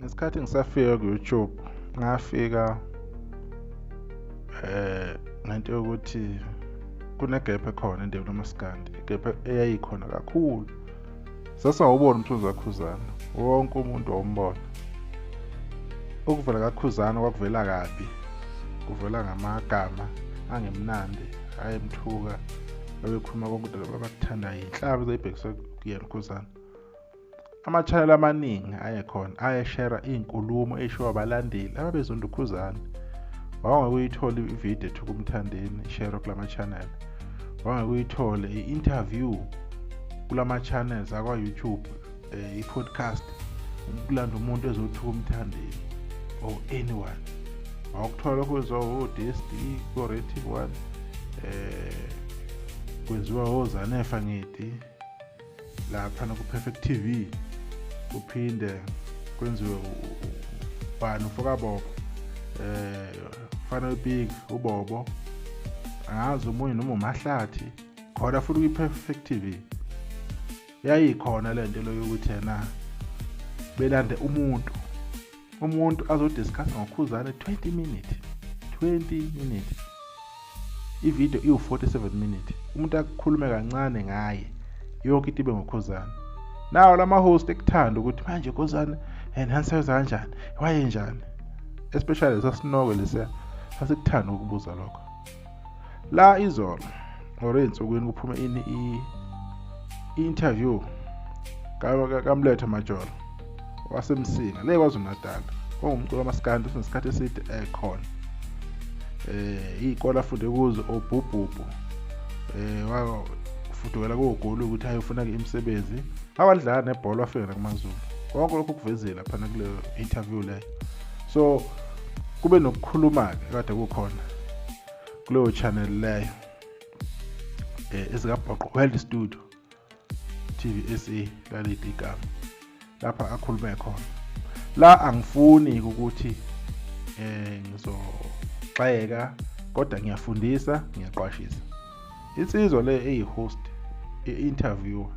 Ngesikhathi ngisafika ku-YouTube ngafika ngento yokuthi kunegephu ekhona endaweni kamaskandi, igephu eyayikhona kakhulu. Sasingawuboni umthunzi kaKhuzani, wonke umuntu wawumbona. Ukuvela kaKhuzani kwakuvela kabi, kuvela ngamagama angemnandi ayemthuka, babekhuluma konke abakuthandayo, iy'nhlamba ezayibhekiswe kuyena uKhuzani. Ama-channel amaningi ayekhona ayeshera iy'nkulumo ey'shiwo abalandeli ababezonda uKhuzani. Wawungeke uyithole ividiyo ethuka uMthandeni isherwe kulama-channel, wawungeke uyithole i-interview kulama-channels akwa-YouTube, i-podcast kulanda umuntu ezothuka uMthandeni or anyone. Wawukuthola lokho kwenziwa o-DSD, ko-Rating One, kwenziwa oZanefa Ngidi laphana ku-Perfect TV, kuphinde kwenziwe bani uFokabobo, Final Big uBobo, angazi omunye noma uMahlathi khona futhi kwi-Perfect TV. Yayikhona le nto leyo yokuthi yena belande umuntu azodiscussa ngoKhuzani 20 minutes, 20 minutes, ividiyo iwu-47 minutes, umuntu akhulume kancane ngaye, yonke into ibe ngoKhuzani. Nawo lama-host ekuthanda ukuthi manje Khuzani enhansebenza kanjani, wayenjani, especially lesasinoko lesiya sasikuthanda ukubuza lokho. La izolo or ey'nsukwini kuphume ini i-interview kaMletha Majola waseMsinga le KwaZulu Natal, ongumculo wamaskandi osenesikhathi eside ekhona, iy'kole afunde kuzo obhubhubhu, wafudukela koGoli ukuthi ayofuna-ke imisebenzi, awadlala nebhola wafika nakumaZulu. Konke lokho kuvezile laphana kuleyo interview leyo. So kube nokukhuluma-ke kade kukhona kuleyo channel leyo, ezikaBhoqo World Studio TV SA laleli igama lapha akhulume khona. La angifuni ukuthi ngizoxeka, kodwa ngiyafundisa, ngiyaqwashisa. Insizwa le eyi-host, i-interviewer,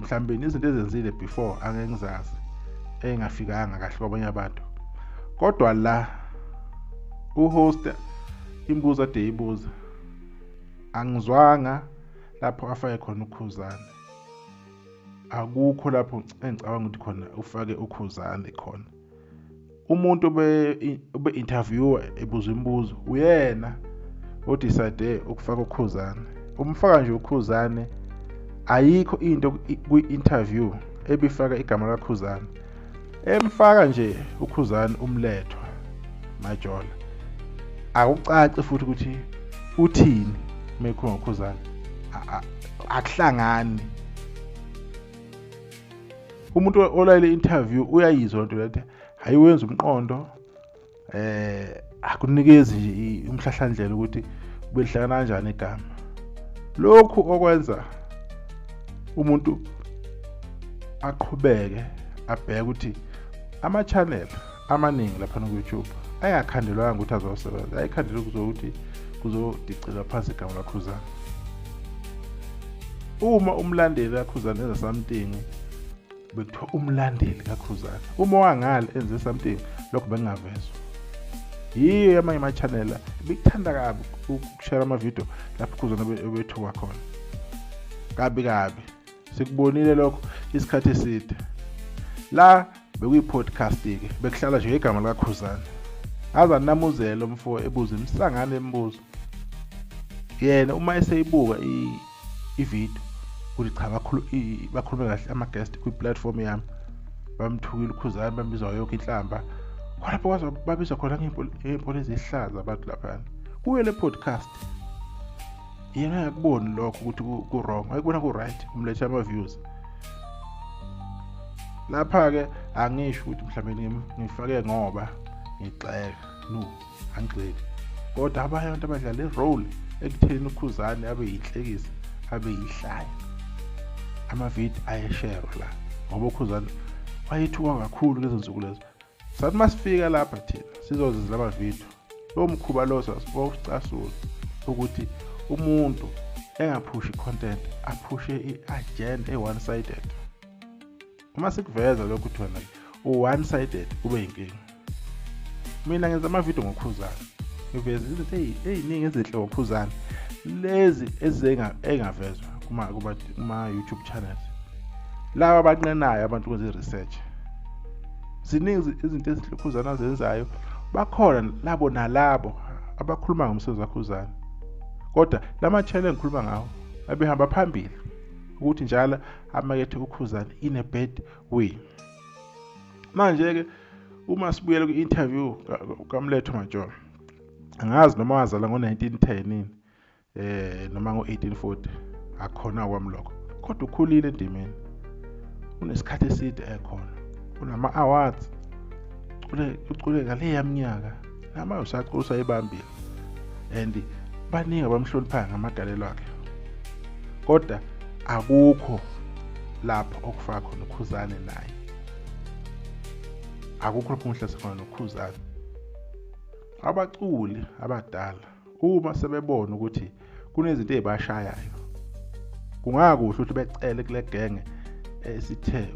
mhlawumbe izinto ezenzile before angeke ngizazi, engafikanga kahle kwabanye abantu, kodwa la uhost imibuzo ade ibuza angizwanga lapho afake khona uKhuzani. Akukho lapho engicabanga ukuthi khona ufake uKhuzani khona. Umuntu ube interviewer ebuza imibuzo uyena odecide ukufaka uKhuzani, umfaka nje uKhuzani. Ayikho into kwi-interview ebifaka igama laKhuzani, emfaka nje uKhuzani uMlethwa Majola. Akucaci futhi ukuthi uthini mekhuluma ngoKhuzani, akuhlangani. Umuntu olayele interview uyayizwa lento lethi ayiwenza umqondo, akunikezi nje umhlahlandlela ukuthi belihlangana kanjani igama. Lokhu okwenza umuntu aqhubeke abheke ukuthi ama-channel amaningi lapha ku-YouTube ayakhandelwanga ukuthi azosebenza, ayikhandelwe ukuthi kuzodicilwa phansi igama laKhuzani. Uma umlandeli kaKhuzani enza something, bekuthiwa umlandeli kaKhuzani. Uma wangale enze something, lokho bekungavezwa. Yiyo amanye ama-channel bekuthanda kabi ukushare amavidiyo lapho uKhuzani ebethuka khona kabi kabi. Sikubonile lokho isikhathi eside. La bekuyi-podcast-ke, bekuhlala nje igama likaKhuzani. Aze anamuzele umfo ebuza imisangano emibuzo. Yena uma eseyibuka ividiyo ukuthi cha, bakhulume kahle ama-guest kwi-platform yami, bamthukile uKhuzani, bambiza yonke inhlamba khonapho, kwaze babizwa khona ngey'mpolo ezihlaza abantu laphana kuyo le podcast. Yena akuboni lokho ukuthi ku-wrong, ayikubona ku-right, umlethe ama-views. Lapha-ke angisho ukuthi mhlawumbe ngifake ngoba ngigxeka, no, angigxeki, kodwa abanye abantu abadlala i-role ekutheni uKhuzani abe yinhlekisa, abe yihlaya. Amavidiyo ayesherwa la ngoba uKhuzani wayethuka kakhulu kulezo nsuku lezo. Sathi masifika lapha thina sizozenza lama vidiyo, lo mkhuba lo sasicasula ukuthi umuntu engaphushi i-content, aphushe i-agenda e-one sided. Uma sikuveza lokhu ukuthi wena u-one sided kube yinkinga. Mina ngenza amavidiyo ngoKhuzani, ngiveze izinto ey'ningi ezinhle ngoKhuzani, lezi engavezwa kuma-YouTube channels. Laba abanqenayo abantu kwenza i-research, ziningi izinto ezinhle uKhuzani azenzayo. Bakhona labo nalabo abakhuluma ngomsebenzi kaKhuzani, kodwa lama-channel engikhuluma ngawo abehamba phambili ukuthi njalo amakethe uKhuzani in a bad way. Manje-ke uma sibuyela kwi-interview kaMletho Majola, angazi noma wazalwa ngo-1910 noma ngo-1840, akukhona kwami lokho, kodwa ukhulile endimeni, unesikhathi eside ekhona, unama-awards, ucule ngaleya minyaka, namanje usacula usayibambile, and baningi abamhloniphayo ngamagalelo akhe. Kodwa akukho lapho okufaka khona uKhuzani naye, akukho lapho umhlase khona noKhuzani. Abaculi abadala uma sebebona ukuthi kunezinto ezibashayayo, kungakuhle ukuthi becele kule genge esithe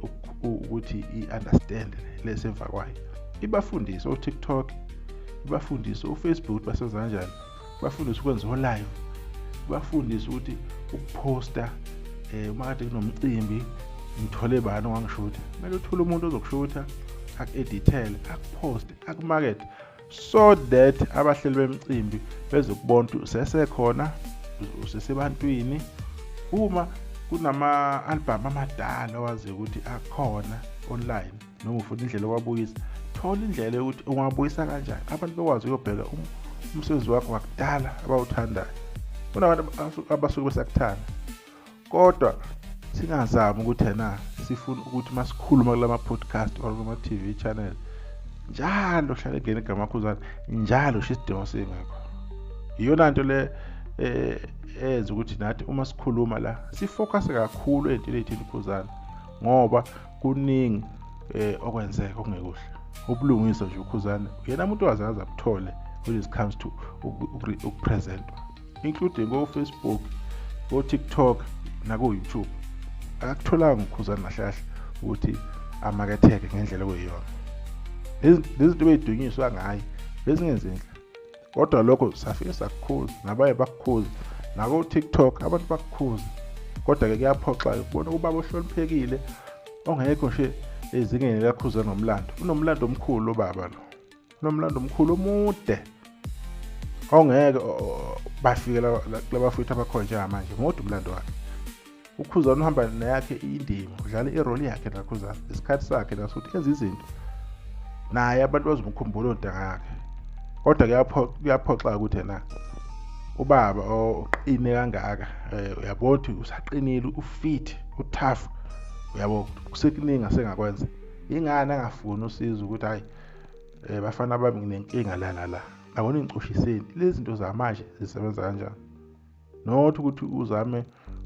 ukuthi i-understand lesemva kwayo, ibafundise o-TikTok, ibafundise o-Facebook basenza kanjani, ibafundise ukwenza o-live, ibafundise ukuthi ukuposta uma kade kunomcimbi ngithole bani ongangishutha. Kumele uthole umuntu ozokushutha, aku-edithele, akuposte, akumakethe, so that abahleli bemicimbi bezokubona ukuthi usesekhona, usesebantwini. Uma kunama-album amadala owaziyo ukuthi akhona online, noma ufuna indlela yokuwabuyisa, thola indlela yokuthi ungawabuyisa kanjani, abantu bekwazi ukuyobheka umsebenzi wakho wakudala abawuthandayo. Kunabantu abasuke besakuthanda, kodwa singazami ukuthi na sifuna ukuthi masikhuluma kulama podcast or kuma TV channel njalo hlale ngene igama Khuzani njalo isidingo singekho. Iyona nto le eyenza ukuthi nathi uma sikhuluma la sifocus kakhulu ey'ntweni ey'thinta uKhuzani, ngoba kuningi okwenzeka okungekuhle. Ubulungiswa nje uKhuzani uyena muntu owazazi abuthole when it comes to ukupresentwa, including ko-Facebook, ko-TikTok nako-YouTube. Akakutholanga uKhuzani kahle kahle ukuthi amaketheke ngendlela okuyiyona. Lezi zinto beyidunyiswa ngaye bezingezinhle, kodwa lokho safike sakukhuza, nabaye bakukhuza, nako-TikTok abantu bakukhuza. Kodwa-ke kuyaphoxa-ke ukubona ubaba ohloniphekile ongekho nje ezingeni likaKhuzani ngomlando. Unomlando omkhulu lo baba lo, unomlando omkhulu omude ongeke bafike kulabafowethu abakhona njengamanje. Mude umlando wakhe. UKhuzani uhamba neyakhe indima, udlala irole yakhe naKhuzani, isikhathi sakhe naso ukuthi enze izinto naye abantu bazomkhumbula ontanga yakhe. Kodwa kuyaphoxa ukuthi yena ubaba oqine kangaka, uyabona ukuthi usaqinile, ufit, utough, uyabo kusekuningi asengakwenza. Ingane angafuni usizo ukuthi hayi bafana bami nginenkinga la nala, abona ingicoshiseni. Lezi zinto zamanje zisebenza kanjani? Not ukuthi uzame,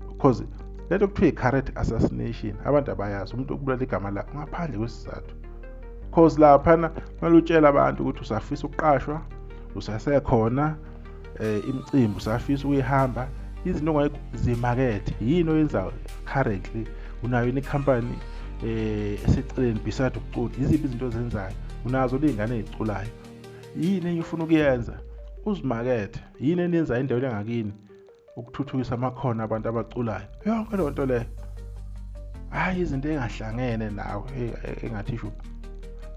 because lento kuthiwa i-character assassination, abantu abayazi umuntu okubulala igama lakho ngaphandle kwesizathu. Cause laphana kumele utshele abantu ukuthi usafisa ukuqashwa, usasekhona, imicimbi usafisa ukuyihamba, izinto ongazimakethe. Yini oyenzayo currently? Unayo yini ikhampani eseceleni beside ukucula? Yiziphi izinto ozenzayo? Unazo ley'ngane ey'culayo? Yini enye ufuna ukuyenza? Uzimakethe. Yini eniyenzayo endaweni yangakini ukuthuthukisa amakhono abantu abaculayo? Yonke leyo nto leyo, hhayi izinto engahlangene nawe engathi shu.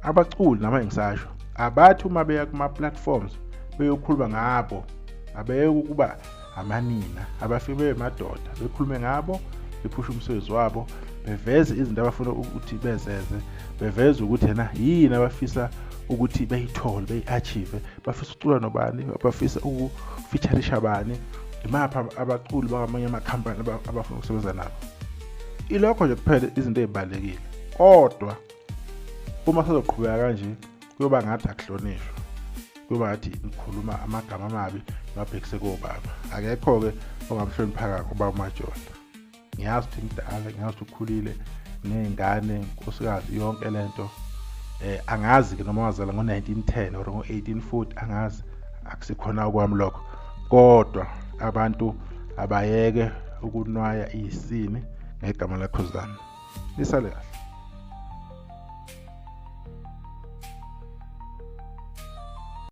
Abaculi nama ngisasho abathi uma beya kuma-platforms beyokhuluma ngabo, abeyeke ukuba amanina, abafike bemadoda bekhulume ngabo, bephushe umsebenzi wabo, beveze izinto abafuna ukuthi bezeze, beveze ukuthi yena yini abafisa ukuthi beyithole, beyi-achieve, bafisa ukucula nobani, bafisa ukufeaturisha bani, imaphi abaculi bakwamanye amakhampani abafuna ukusebenza nabo. Ilokho nje kuphela izinto ey'balulekile. Kodwa uma sizoqhubeka kanje kuyoba ngathi akuhlonishwa, kuyoba ngathi nikhuluma amagama amabi niwabhekise kobaba. Akekho-ke ongamhlonipha ubaba uMajola. Ngiyazi ukuthi mdala, ngiyazi ukuthi ukhulile, ney'ngane, unkosikazi, yonke lento. Angazi-ke noma wazalwa ngo-1910 or ngo-1840, angazi, akusikhona okwami lokho. Kodwa abantu abayeke ukunwaya isini ngegama laKhuzani. Nisale kahle.